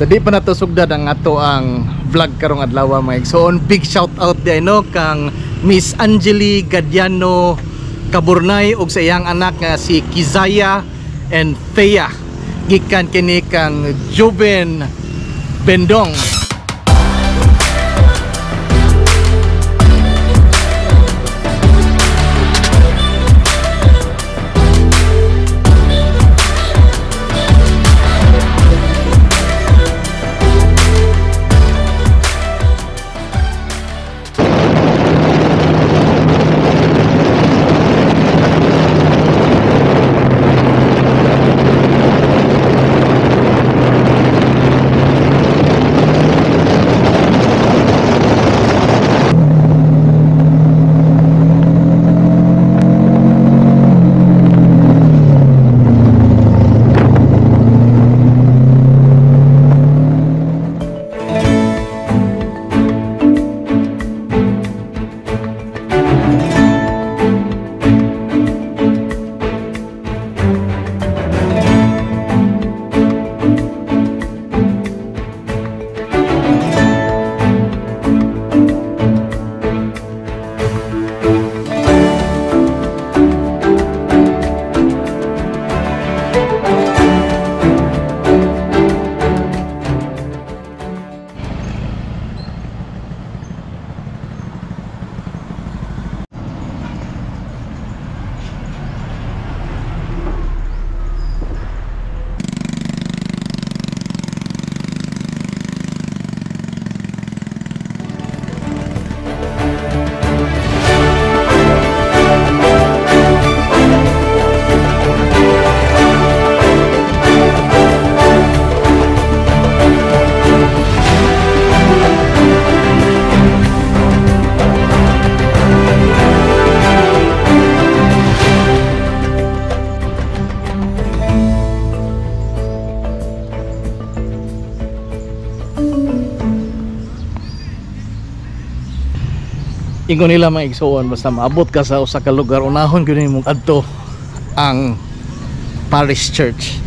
Sa di pa nato sugdan ang ato ang vlog karong adlaw mga igsoon. Big shout out di no kang Miss Angeli Gadiano Kaburnay ug sa iyang anak nga si Kizaya and Thea. Gikan kini kang Joven Bendong. Ingon nila mga igsuon, basta maabot ka sa usa ka lugar, unahon gyud nimong adto ang parish church.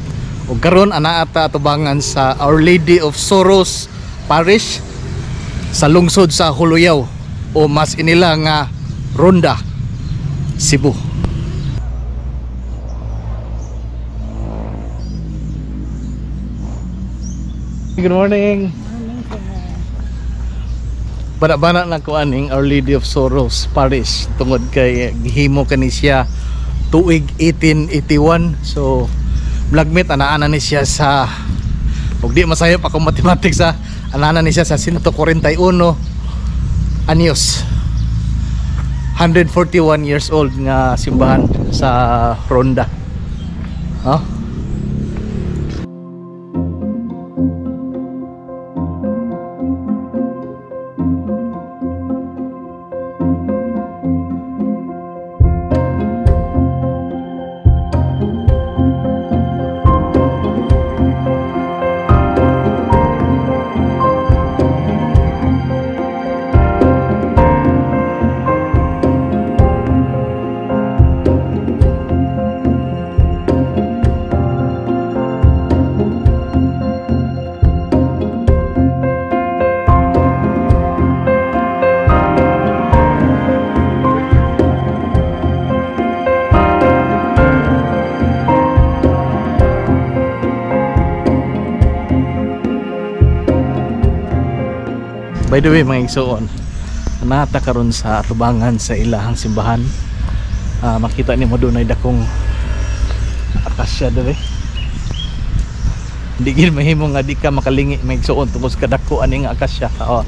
Ug karon anaa ta atubangan sa Our Lady of Sorrows Parish sa lungsod sa Huluyaw o mas inila nga Ronda, Cebu. Good morning. Bana-bana na ko aning Our Lady of Sorrows Parish tungod kay gihimo kani siya tuig 1881. So vlogmate anaa ni siya sa, ug di masayop ako mathematics ha, anaa ni siya sa 141 anyos, 141 years old nga simbahan sa Ronda. Huh? By the way mga igsoon, nata karon sa atubangan sa ilahang simbahan. Makita nimo doon ay dakong akasya dere. Hindi gid mahimo nga di ka makalingi mga igsoon tungod sa kadako ani nga akasya. Oh.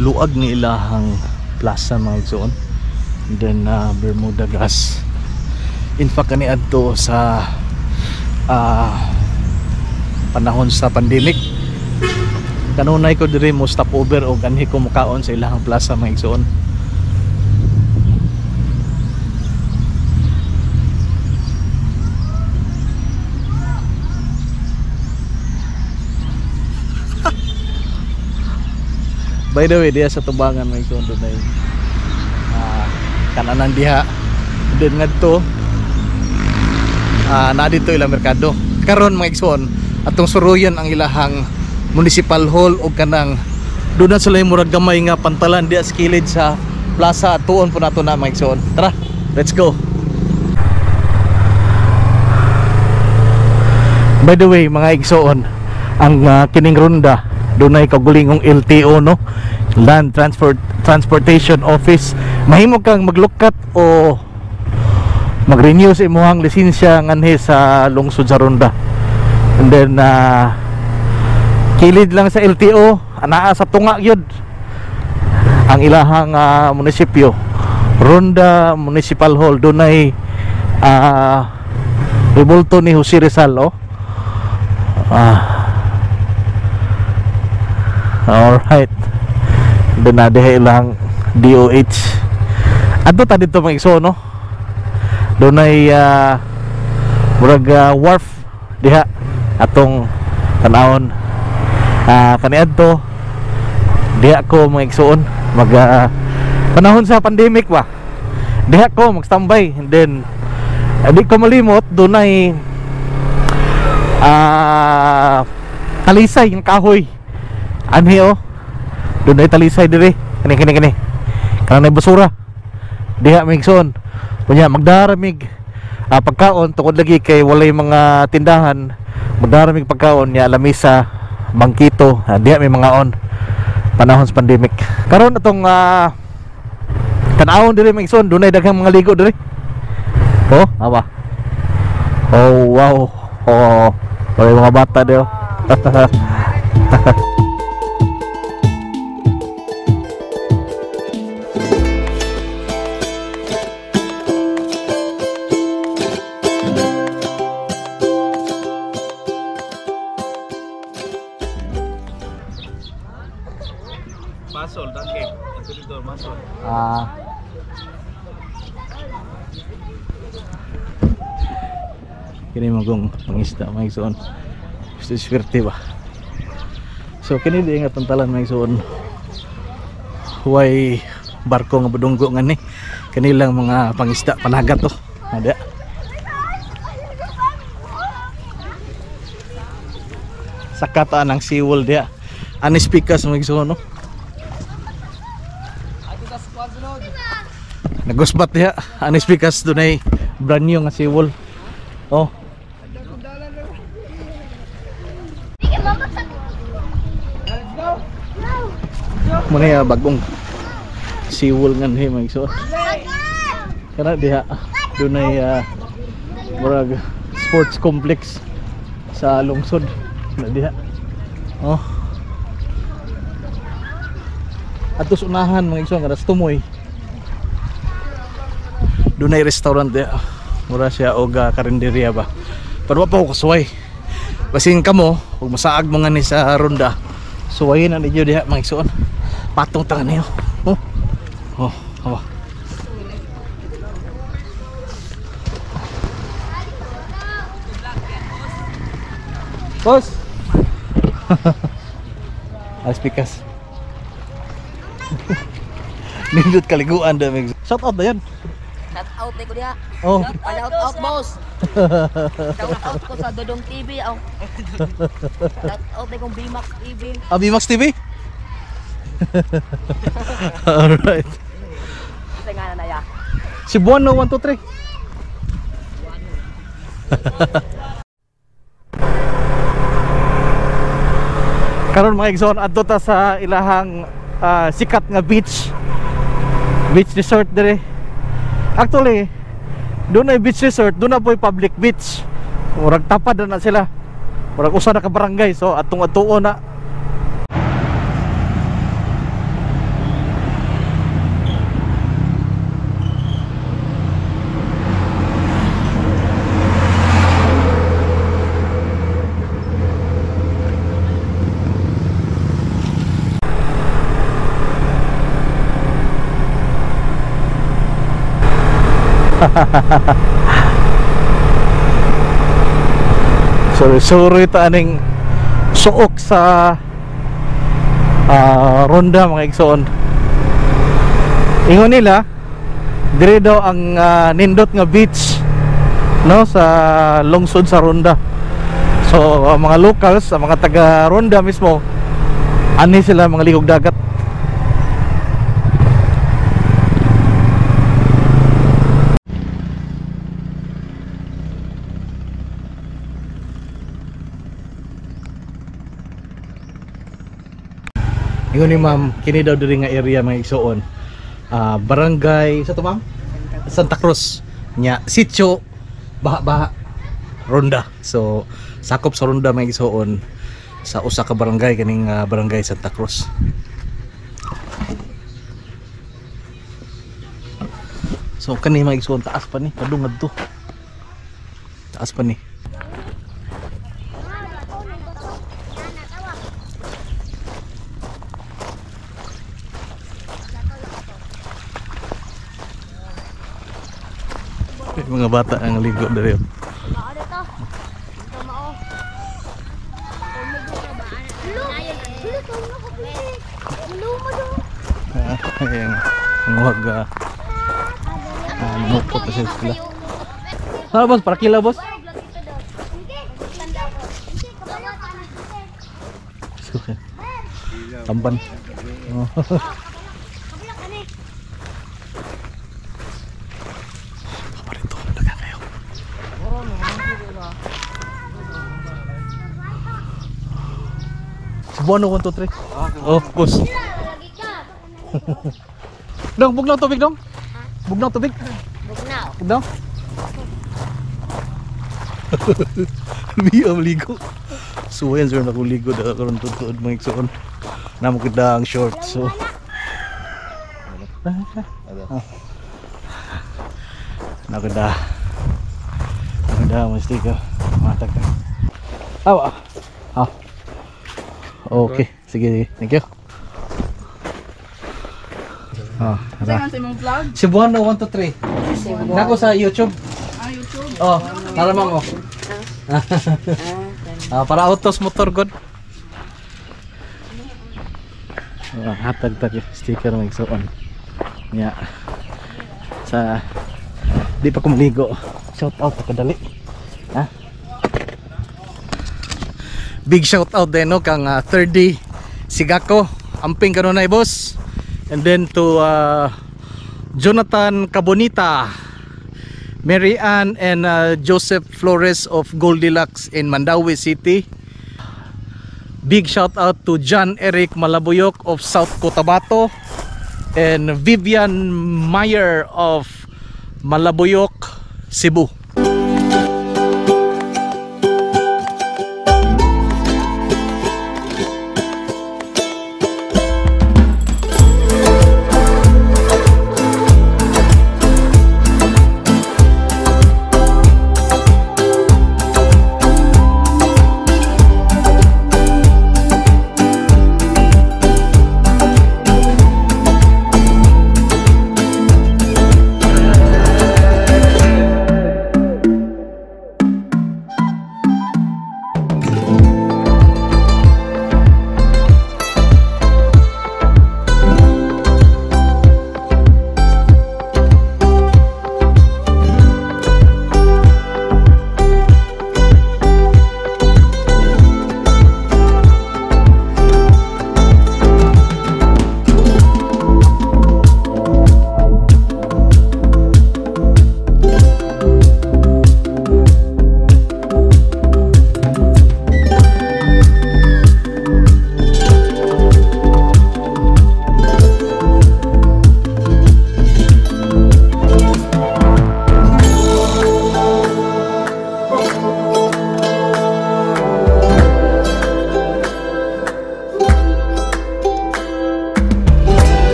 Luag ni ilahang plaza mga igsoon. And then Bermuda grass. In fact kani adto sa panahon sa pandemic, kanunay ko diri mo stop over og anhi ko mukaon sa ilahang plaza mga igsoon. By the way, diya sa tubangan may igsoon dunay Kananan diha. Then ngadto na dito ilang merkado. Karon mga igsoon, atong suruyan ang ilahang municipal hall o kanang doon na sila yung murag gamay nga pantalan diha sa kilid sa plaza. Tuon po nato na mga igsoon. Tara, let's go. By the way mga igsoon, ang kining Ronda dunay kagulingong LTO, no, Land Transportation Office. Mahimo kang maglukat o mag-renew sa imong lisensya nganhi sa lungsod sa Ronda. And then kilid lang sa LTO, anaa sa tunga gyud ang ilahang munisipyo, Ronda Municipal Hall. Dunay rebulto ni Jose Rizal, oh. Alright. Doon na diha ilang DOH. Adto ta dito mga igsoon, no? Doon ay murag wharf diha atong tan-awon. Kaniadto diha ko mga igsoon mag panahon sa pandemic ba. Diha ko magstambay, and then di ko malimot doon ay talisay ng kahoy. Anhi oh. Doon ay talisay dire. Kani kani kani. Kanang basura. Diha mga igsoon. Kunya magdaramig pagkaon tungod lagi kay walay mga tindahan, magdaramig pagkaon nya lamisa, bangkito, diha may mga on panahon sa pandemic. Karon atong tan-awon dire mga igsoon, dunay daghang mga ligo dire. Oh, awa. Oh, wow. Oh, may mga bata dire. Masol, danke. Dito, masol. Kini magong pangisda mga igsoon. Gusto swerte ba? So kini di nga pantalan mga igsoon. Huway barko nga budunggo nga ni. Kanilang mga pangisda panagat to. Ada. Sakataan ang seawall diha. Anis pikas mga igsoon, no? Nagusbat diha. Anis pikas dunay brand new nga seawall. Oh. Muna ya bagong seawall nga ni mga igsoon. Kana diha dunay murag sports complex sa lungsod na diha. Oh. Atos unahan mga igsoon kada tumoy. Dunay restaurant diha. Mura siya og karinderya ba. Pero wa pa ko kasuway. Basin kamo ug masaag mo nga ni sa Ronda. Suwayin na ninyo diha mga igsoon. Patong ta niyo. Oh. Oh, oh. Boss. Alas pikas. Nindot kaliguan da mig. Shout out na yan. Shout out ko diha. Oh. Shout out boss. Shout out ko sa Dodong TV. Oh. Shout out kong Bmax TV. Ah, Bmax TV? Alright. Sa nga na ya. Si Buono 1 2 3. Karon mga igsoon, adto ta sa ilahang sikat nga beach. Beach resort dire. Actually, doon ay beach resort, doon na po'y public beach. Murag tapad na sila. Murag usa na ka barangay, so atong atuon na. Sorry ta aning suok sa Ronda mga igsoon. Ingon nila Dire daw ang nindot nga beach, no, sa lungsod sa Ronda. So ang mga locals, ang mga taga Ronda mismo, ani sila mga ligog dagat. Ingon ni ma'am, kini daw diri nga area, mga igsuon. Barangay sa to, ma'am? Santa Cruz. Nya, sitio Baha-Baha, Ronda. So sakop sa Ronda, mga igsuon, sa usa ka barangay kaning barangay Santa Cruz. So kani, mga igsuon, taas pa ni, padung ngadto. Taas pa ni. May mga bata ang ligo diri. Ayan, ang wag mupot na sila. Tara boss, para kila boss. Tamban. Oh. Kaparito, daga kayo. Cebuano 1 2 3. Oh, boss. Dong, bugnaw tubig dong. Bugnaw tubig. Bugnaw. Bugnaw. Biya ligo. Suwayan sir na ligo da karon tuod mga igsoon. Namo kita ang short so. Nakada. Nakada mo sticker. Matag. Awa. Ah. Okay, sige, sige. Thank you. Ah, tara. Sa imong vlog? Cebuano 1 2 3. Nako sa YouTube. Ah, YouTube. Oh, tara ma'am oh. Para autos motor god. Hatag tag sticker mag igsuon. Nya. Sa di pa ko maligo. Shout out kadali. Ha? Big shout out din no kang 30 Sigako. Amping kanunay boss. And then to Jonathan Cabonita, Mary Ann and Joseph Flores of Goldilocks in Mandaue City. Big shout out to John Eric Malabuyok of South Cotabato and Vivian Meyer of Malabuyok, Cebu.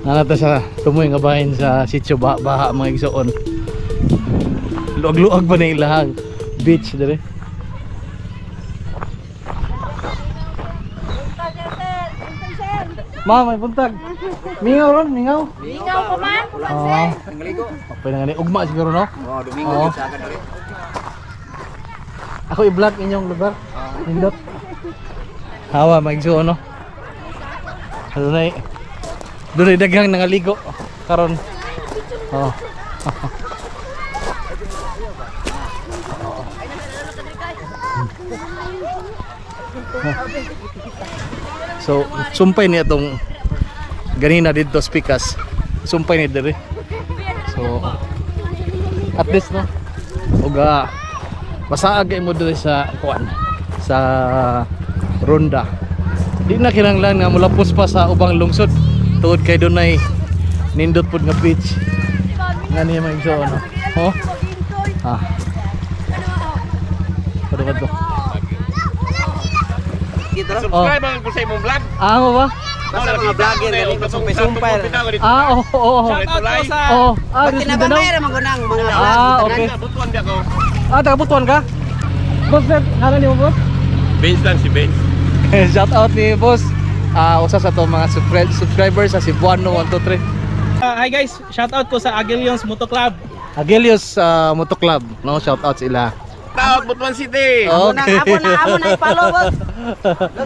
Nanata sa tumoy nga bahin sa sitio Baha mga igsoon. Luag-luag pa na ilahang beach dire. Ma'am, may buntag. Mingaw ron, mingaw. Mingaw pa man. Oo. Okay na nga ni ugma siguro no? Oh, Domingo Oo. sa akin diri. Ako i-vlog inyong lugar. Nindot. Hawa magsuon no. Dunay dunay daghang nangaligo karon. Oh. So, sumpay niya tong ganina didto speakers. Sumpay ni diri. So, at least no. Uga masaag mo diri sa kuan sa Ronda. Di na kinahanglan nga mulapos pa sa ubang lungsod tungod kay dunay nindot pud nga beach. Nga niya mga igsoon, no? Oh. Ah. Padto padto. Subscribe ang ko sa imong vlog. Ah, mo ba? Basta mga vlogger galing ko sumpay-sumpay. Ah, oo, oo. Shout out ko sa Oo. Ah, this Mindanao. gunang mga Ah, okay. Butuan di ako. Ah, taga Butuan ka? Boss, sir, ngalan ni mo, boss? Benz lang si Benz. Shout out ni boss. Ah, usa sa to mga subscribers sa Cebuano 123. Hi guys, shout out ko sa Aguilions Moto Club. Agelios Moto Club, no? Shout out sila. Shout out Butuan City. Okay. Amo na i-follow boss.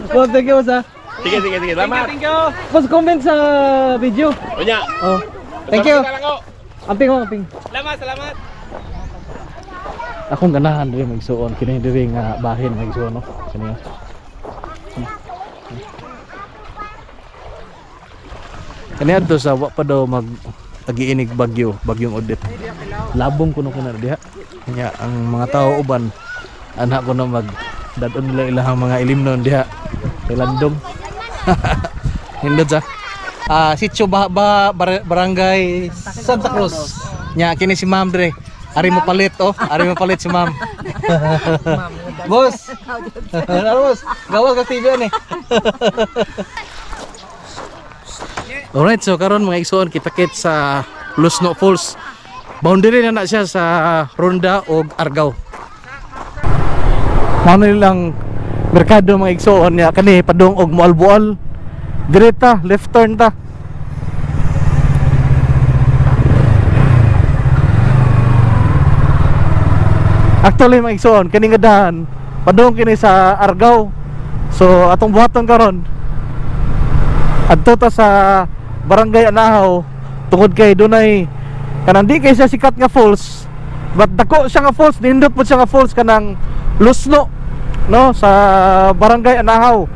Boss, thank you, boss. Ah. Sige sige sige, salamat. Thank you. Boss, comment sa video. Unya. Oh. Thank you. Lang ako. Amping ho, amping. Salamat, salamat. Akong ganahan diri magsuon kini diri nga bahin magsuon no. Kini. Kani adto sa wa pa daw mag agiinig bagyo, bagyong Odette. Labong kuno kuno diha. Nya ang mga tao uban anak ko na mag dadon nila ilahang mga ilimnon diha kay landong. Hindot sa sitio Ba, Barangay Santa Cruz. Nya kini si Ma'am dre. Ari mo palit oh, ari mo palit si Ma'am. Boss. Ano boss? Gawas ka TV ani. Alright, so karon mga igsoon kita-kit sa Lusno Falls. Boundary na na siya sa Ronda og Argao. Mao na nilang merkado mga igsoon niya kani padung og Moalboal. Direta, left turn ta. Actually mga igsoon kani nga daan padung kini sa Argao. So atong buhaton karon adto ta sa Barangay Anahaw tungod kay dunay kanang di kay siya sikat nga falls, but dako siya nga falls, nindot pud siya nga falls kanang Lusno no sa Barangay Anahaw.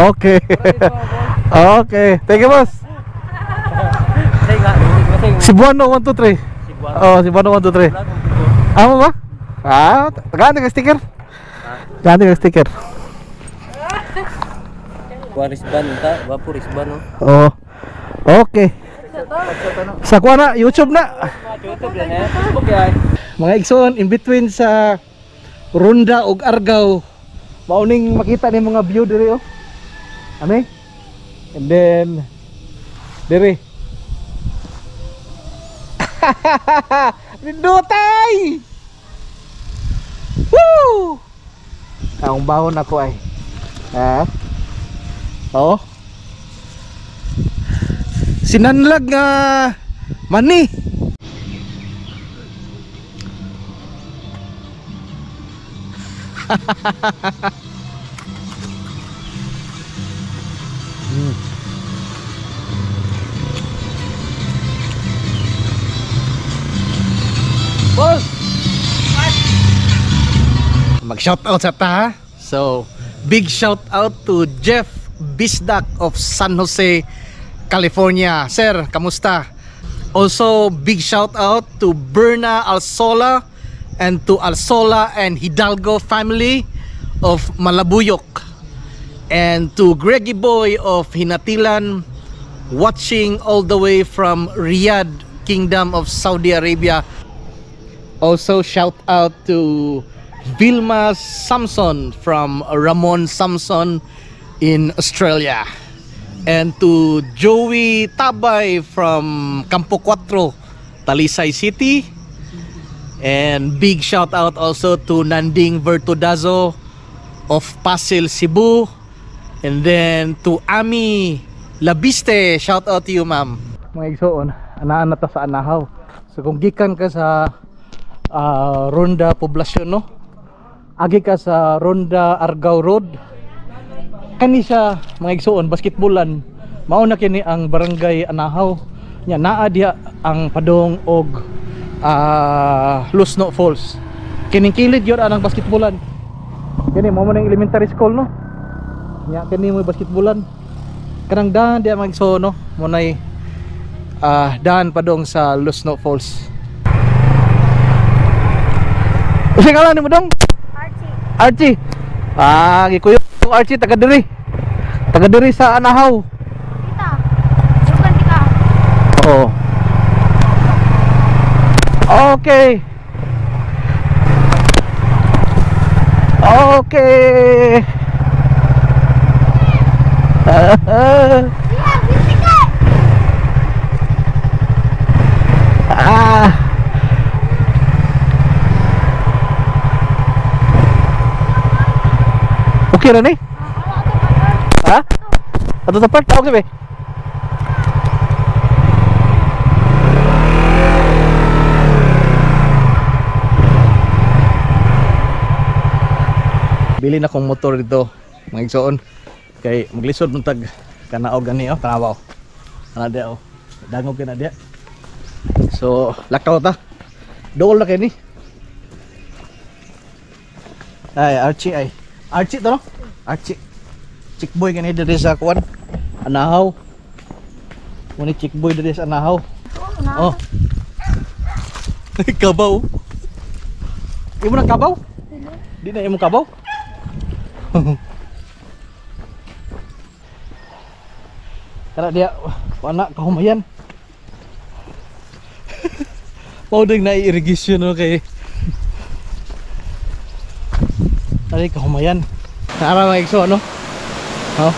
Okay. Okay. Thank you, boss. Cebuano 123. Oh, Cebuano 123. Amo ba? Ah, tagaan ka sticker. Tagaan ka sticker. Warisban ta, wapurisban no. Oh. Okay. Sa kuha na, YouTube na. YouTube yan eh. Facebook yan. Mga igsoon, in between sa Ronda ug Argao, mauning makita ni mga view diri oh. Ame? And then diri. Nindutay! Woo! Ang bahon ako ay. Ha? Oh. Sinanlag nga mani. Boss! Mag-shoutout sa ta, ha? So, big shout out to Jeff Bisdak of San Jose, California. Sir, kamusta? Also, big shout out to Berna Alsola and to Alsola and Hidalgo family of Malabuyok. And to Greggy Boy of Hinatilan, watching all the way from Riyadh, Kingdom of Saudi Arabia. Also, shout out to Vilma Samson from Ramon Samson in Australia. And to Joey Tabay from Campo Cuatro, Talisay City. And big shout out also to Nanding Vertudazo of Pasil, Cebu. And then to Ami Labiste, shout out to you, ma'am. Mga igsoon, anaan na ta sa Anahaw. So kung gikan ka sa Ronda Poblacion, no? Agi ka sa Ronda Argao Road. Kani siya, mga igsoon, basketballan. Mao na kini ang Barangay Anahaw. Nya naa diha ang padong og Lusno Falls. Kining kilid gyud anang basketballan. Kini mao man ang elementary school, no? Nya kini mo basketballan. Kanang daan diha, mga igsoon, no? Mo nay daan padong sa Lusno Falls. Usa ngalan nimo, dong? Archie. Archie. Ah, gikuyo Archie taga diri. Taga diri sa Anahaw. Tita. Sugan ka. Oo. Okay. Okay. Yeah, busy. Ah. Okay ra ni? Ha? Ato sa park, tawag sabi. Bili na kong motor dito, mga igsoon. Kay maglisod man tag kanaog gani, oh, tanawa oh. Ana dia oh. Dangog kay na dia. So, lakaw ta. Dool na kay ni. Ay, Archie ay. Archie to, no? Archie. Chick boy kani diri sa kuan. Anahaw. Muni chick boy diri sa Anahaw. Oh. Kabaw. Imo nang kabaw? Di na imo kabaw? Kana dia pana kahumayan. Mao ding na irrigation, no, kay ay kahumayan. Nara, mga igsoon, no? Oh.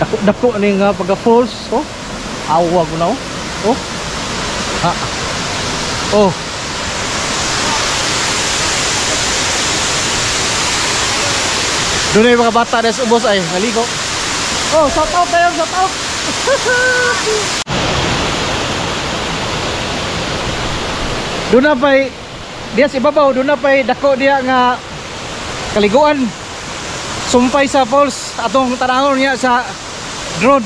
Dako dako ni nga pagka falls, oh. Awa ko na, oh. Oh. Ha. Oh. Doon yung mga bata na sa ubos ay maligo. Oh, shout out tayo, shout out. Doon na pa'y diya sa ibabaw, doon na pa'y dako diya nga kaliguan. Sumpay sa falls atong tanahon niya sa drone.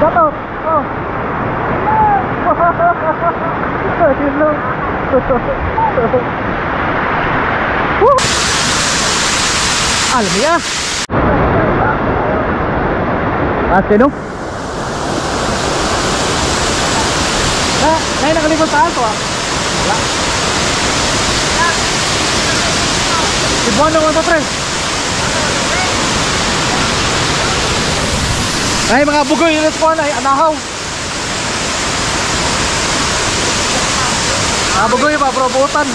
Shout out. Oh. Hello. Woo! Alam niya. Ate, no? Na, nay nakalikot sa aso ah. Wala. Si Buwan na 1, 2, 3. Ay, mga bugoy ulit po ay Anahaw. Mga bugoy pa, probutan.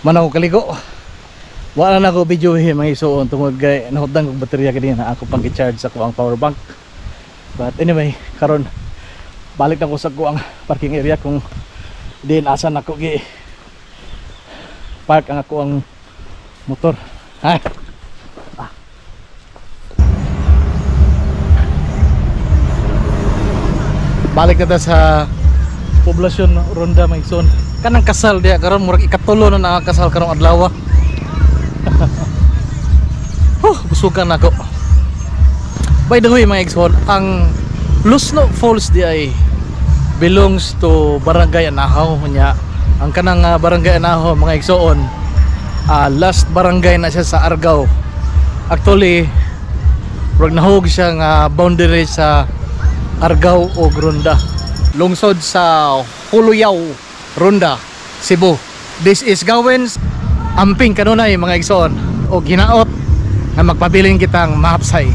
Man ako kaligo. Wala na ako video eh, mga isuon, tungod kay nahutdan kog baterya kanina, ako pang i-charge sa kuang power bank. But anyway, karon balik na ko sa kuang parking area kung diin asa nako gi park ang ako ang motor. Ha? Ah. Balik na ta sa poblasyon Ronda, mga igsoon. Kanang kasal diya karon, murag ikatulo na nakakasal karong adlaw. Huh, busugan nako. By the way, mga igsoon, ang Lusno Falls di ay belongs to Barangay Anahaw nya. Ang kanang Barangay Anahaw, mga igsoon, last barangay na siya sa Argao. Actually, murag nahug siya nga boundary sa Argao o Ronda. Lungsod sa Huluyaw, Ronda, Cebu. This is Gawins. Amping kanunay, mga igsoon, o ginaot nga magpabilin kitang mahapsay.